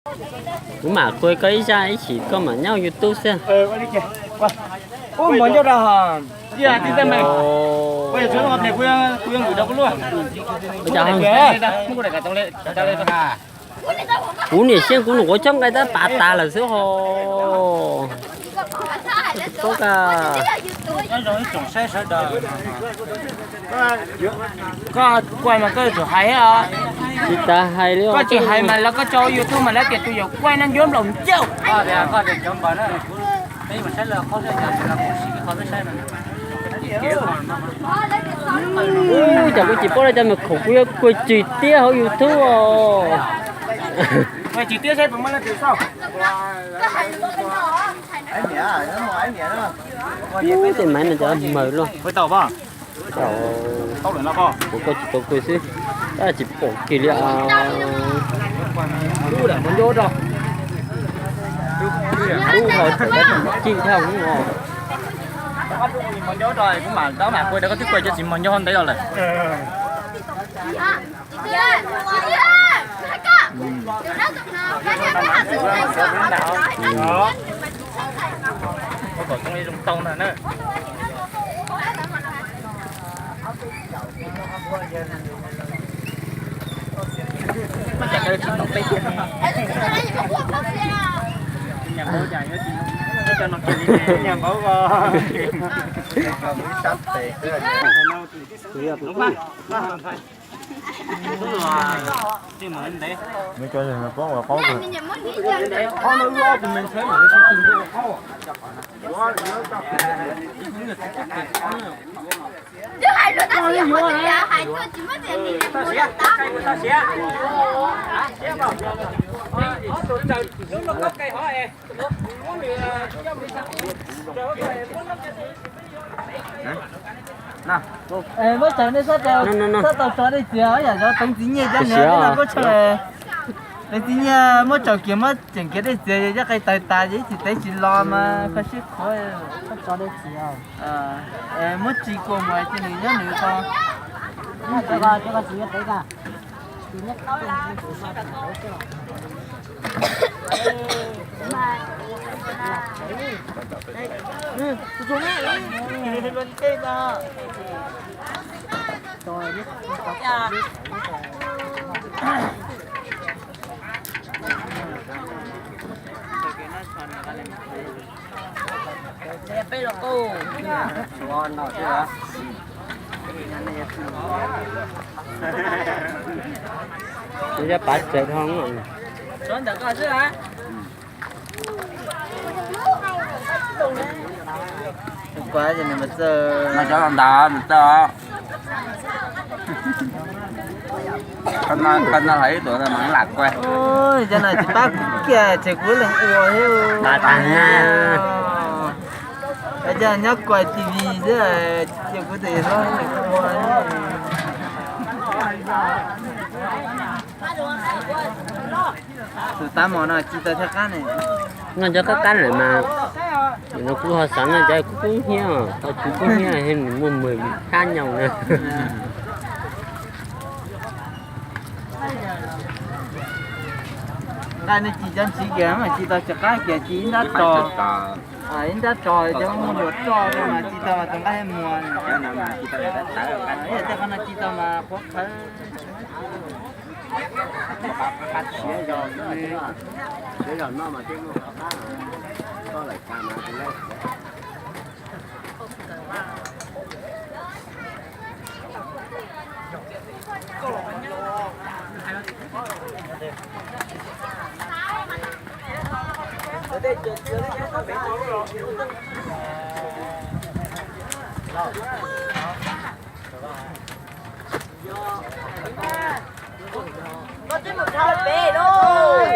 Kuv mam qhia koj ib zaj ib chim koj mam nyob YouTube xwb. Ub, mov ncauj rau hos. Kuv niam xyeej kuv nus quav choob nqaij tab pav tas lawm xwb ho. Koj kuaj mas koj yuav tsum hais os. Tsis tas hais li. Koj tsis hais mas lawv koj tso YouTube mas lawv tias tus yawm kuaj no ncuav nplaum ncauj. Ub, cas kuv tsis paub li, cas mas khoom kuv yuav kuaj tsis tiab hauv YouTube os. Ub, tej maiv no cov mawg luaj. Kuv koj tsis tau kuaj xwb, tab tsis pom kiag li. Dub ho cim thaj os. Muab tsaws nej sab rau, sab tau tso dej txias, yam cov teev txiv nyiaj cov niam no kuj tshaj. Teev txiv nyiaj muab tsaws kiag, muab tseem kiag dej txias, yog coj qe taws tas ces ib txhis tev tsis los mas kho siab khuav. Muab tsis kua mus ces nws nyob nws ko. Peb los koj. Pab tsaws dhau. Kuv cov ntawd mus txog. Koj no hais ib tuam mas lam kuaj. Cov no tsis pab kuv kiag, ces kuv leej ua thiab. Cov nyob kuaj T V xwb, ces kuv tus ua. Tus tab mos no tsis tau thiab qab ne. No cov qab qab lawm mas, no kuv ho xav no cov kub kub hnyiab, ho tsis kub hnyiab, nws muaj mws thab nyaus na. Nqaij nej tsis cov ntsiv kiag mas tsis tau tsis qab kiag, tsis ib nrab tso. Ib nrab tso cov muaj luas roj mas tsis tau mas tus nqaij muag. Tej qhov no tsis tau mas qhuav qhawv. Koj twb mus dhau pem lauj.